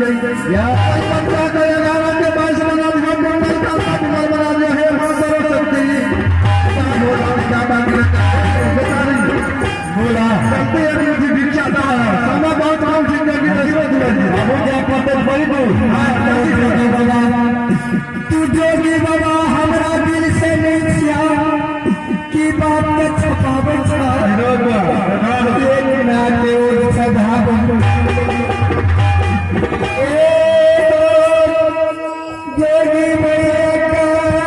या पंद्रह के 11 के 22 बना दिया, मंगल का मंगल बना दिया। हे मां सरस्वती, बोला चलते एक मुट्ठी भिक्षा दा, समय बहुत कम जिंदगी दसरो दिया। बाबू जाए पड़ते बड़ी दूर। हाँ, जल्दी जोगी बाबा, तू जोगी बाबा, हमरा दिल से नहीं छिया की बात के छपाबै छा। एक ना के ओर सधाब ए जोगी मैया काला।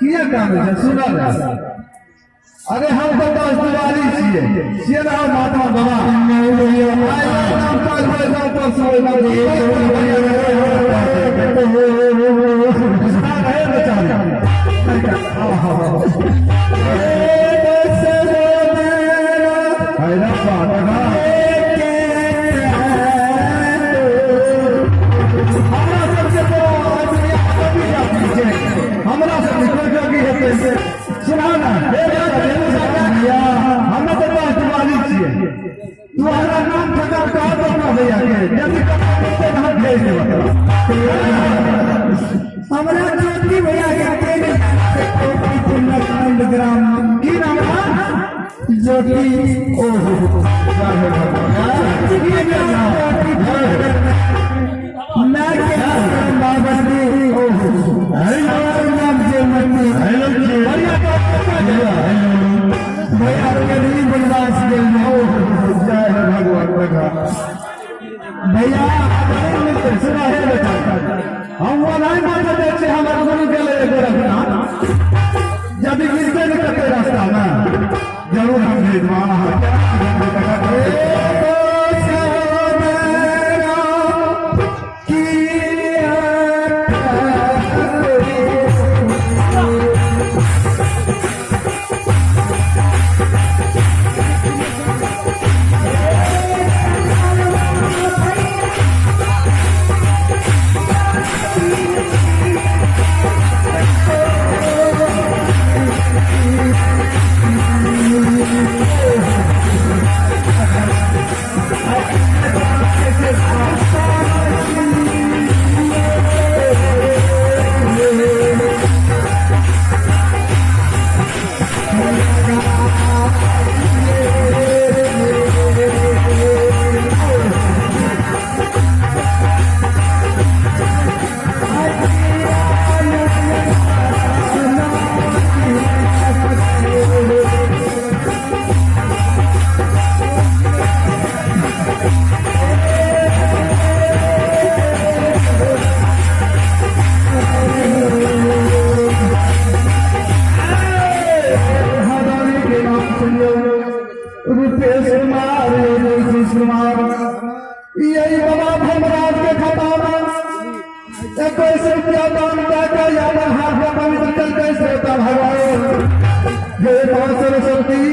किया काम है सुना ना। अरे हम तो दस दिवाली छियै छियै ना महात्मा बाबा। आइ नाम काल होय गाँव परसों होय गाँव। है बेचारे। है रब्बा टका। हमरा सबके तो कवि जाति छै, हमरा सबके कोई जोगी हेतै से सुना ना। हे भैया, हमे तऽ दस दिवाली छियै। तू हमरा नाम ठका कह दो अपना भैया के, जल्दी कपड़ा देते हम भेज देब तोरा। हमरा ज्योति भैया के नंद ग्राम। की नाम है? ज्योति। ओहो, जय हे भगवान। मैं के बाबा जी, और नाम जयमती। कभी मिलते नहीं करते रास्ता में जरूर हम भेजवा। के नाम सुनियो, रुपेश कुमार, नीतीश कुमार, यही बाबा धर्मराज के खाता में 21 रुपया दान कऽ अपन हाथ में पवित्र करके श्रोता भगवान जे माँ सरस्वती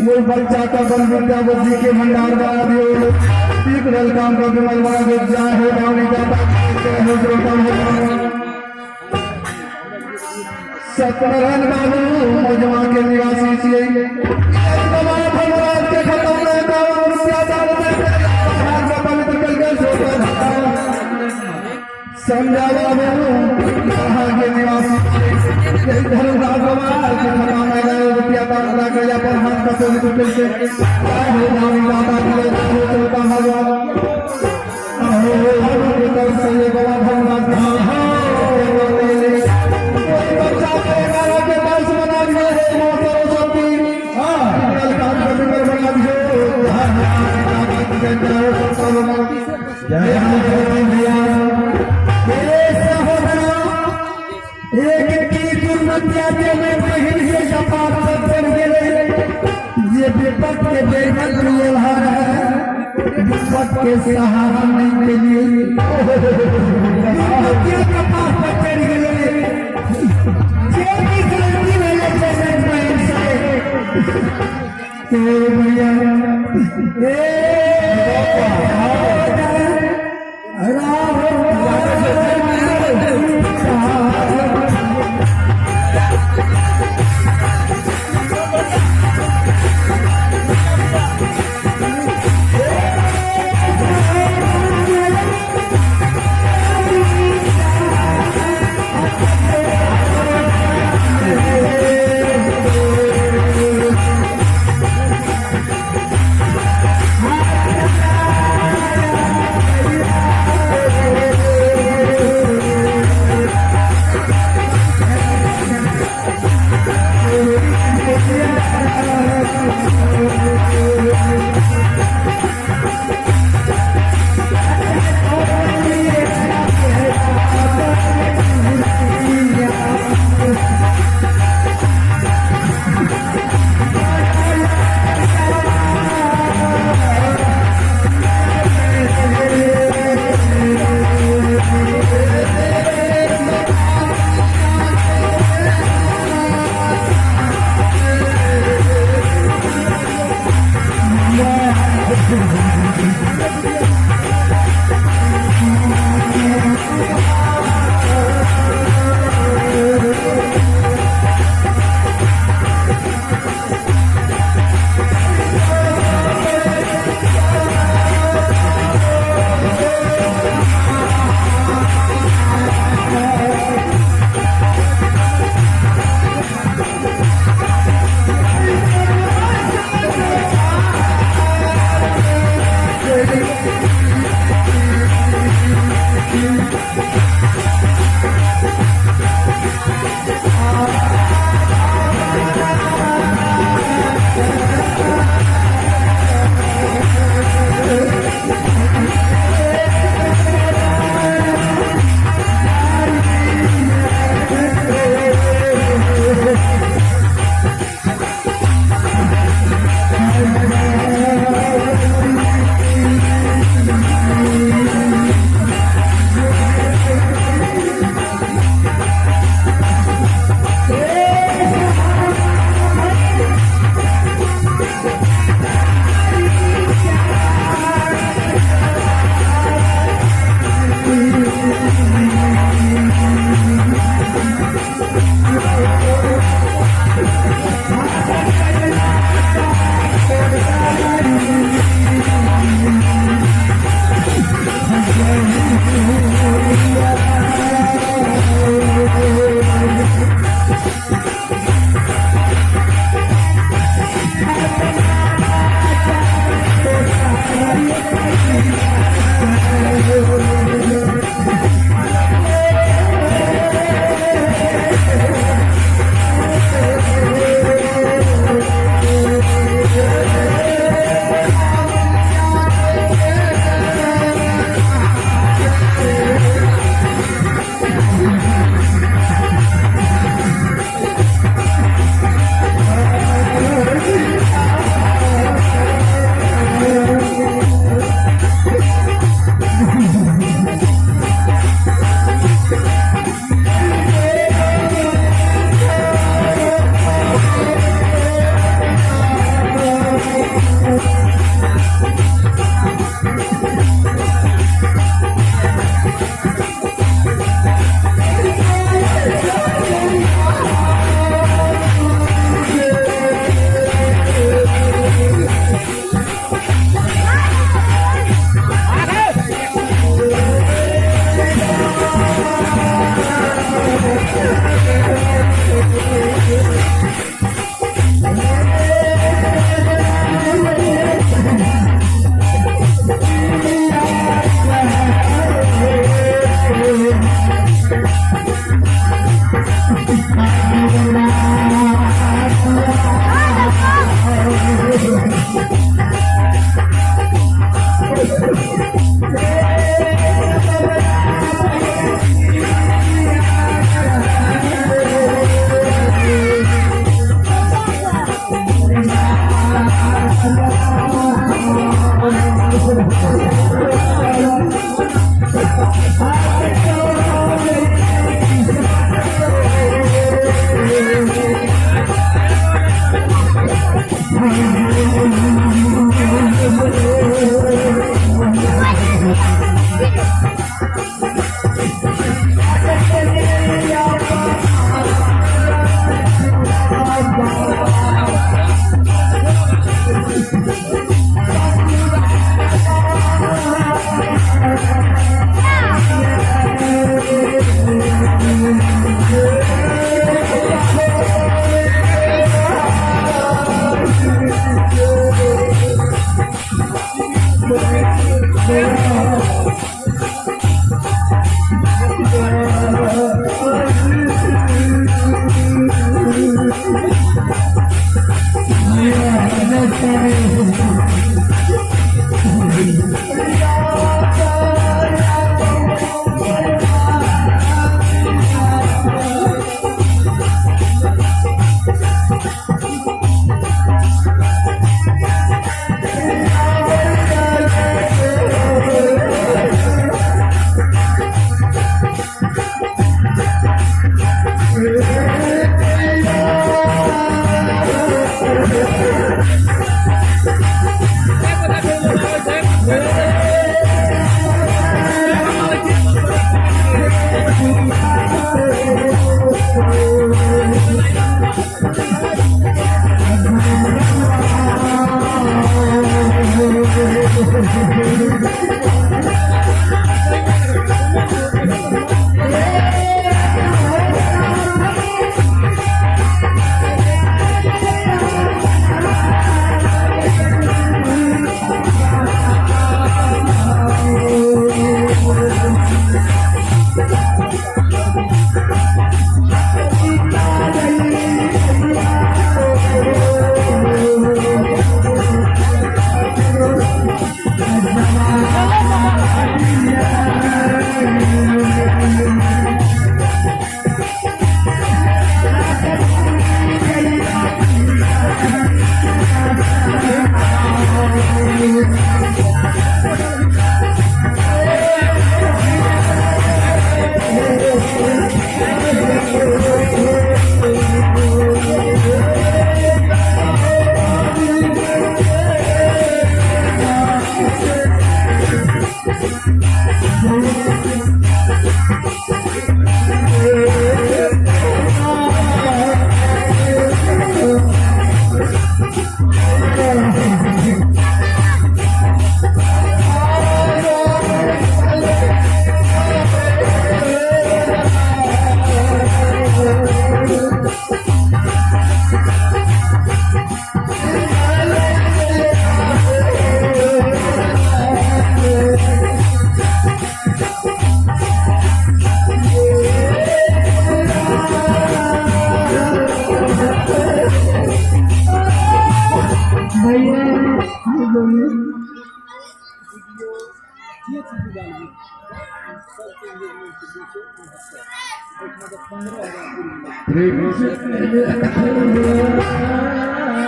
वो बच्चा का बल विद्या बुद्धि के भंडार बना दियो, एक काम का विमल बना दियो। जय हो दानी दाता, जय हो श्रोता भगवान। सत्यनारायण बाबू मजमा के निवासी छियै। बाबा धर्मराज के खाता में 51 रुपया दान दे के हाथ में पवित्र करके श्रोता भगवान। संजय बाबू कहाँ के निवासी, यही धर्मराज बाबा के खाता में 11 रुपया दान दे के अपन हाथ का पवित्र करके। जय हो दानी दाता की जय, जय हो श्रोता भगवान। अहो के तरफ से ये बाबा धर्मराज कोई बच्चा के 11 के पास बना दिया है माँ सरस्वती, हाँ कल काम का विमल बना दियो। जय हो भैया। हे सहोदरा, एक की दुर्मतिया जे में बहिन के कपार पर चढ़ गेलै, जे विपत के बेमत व्यवहार है, विपत के सहारा नहीं के लिए दुर्मतिया कपार पर चढ़ गेलै। जे भी गलती भेलै जे बहिन से, हे भैया, हे राम।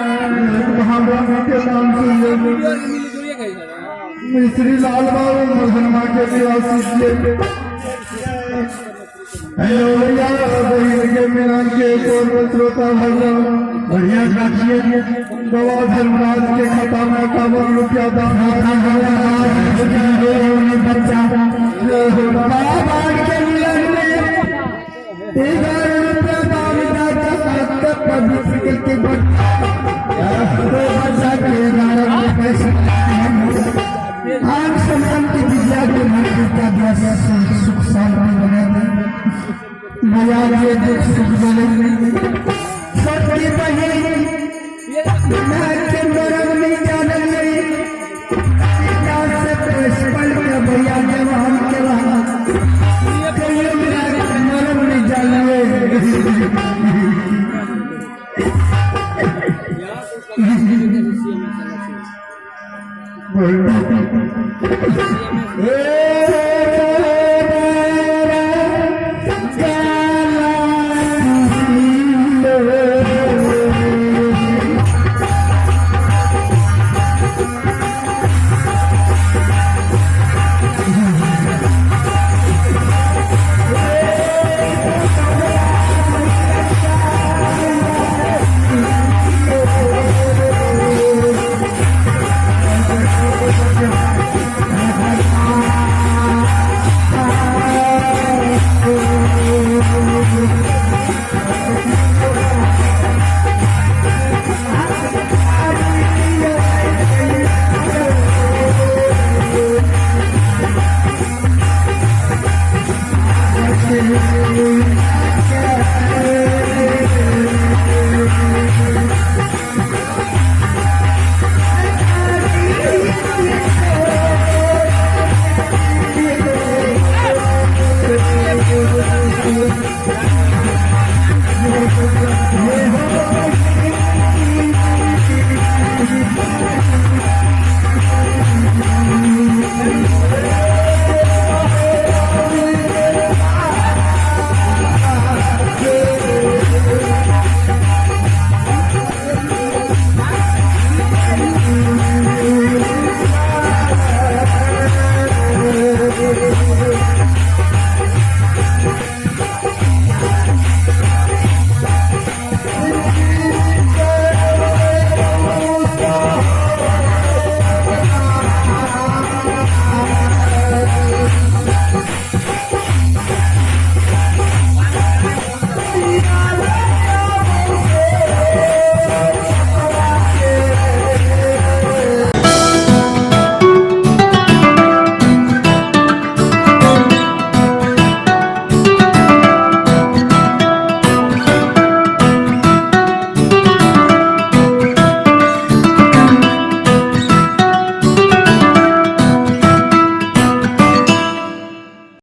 महारानी के नाम सुनिए, मिश्री लाल बाबू मधनमा के निवासी छियै। हेलो भैया, बहिन के मिलन के पूर्व श्रोता भगवान बढ़िया बात छियै। बाबा धर्मराज के खाता में 51 रुपया दान। बच्चा जय हो। बाबा के मिलन में 11 रुपया दान दाता आपका पवित्र के बच्चा, तो बच्चा के 11 रुपये आम समान की विद्या के मन विद्या दिया, सुख शांति बना दे भैया के दुख सुख बोले। छोटकी बहन मैं के मरम नहीं जानल नहीं पिता से प्रिंसिपल के भैया जब हम के वहाँ कहियो मेरा मरम नहीं जानले। ए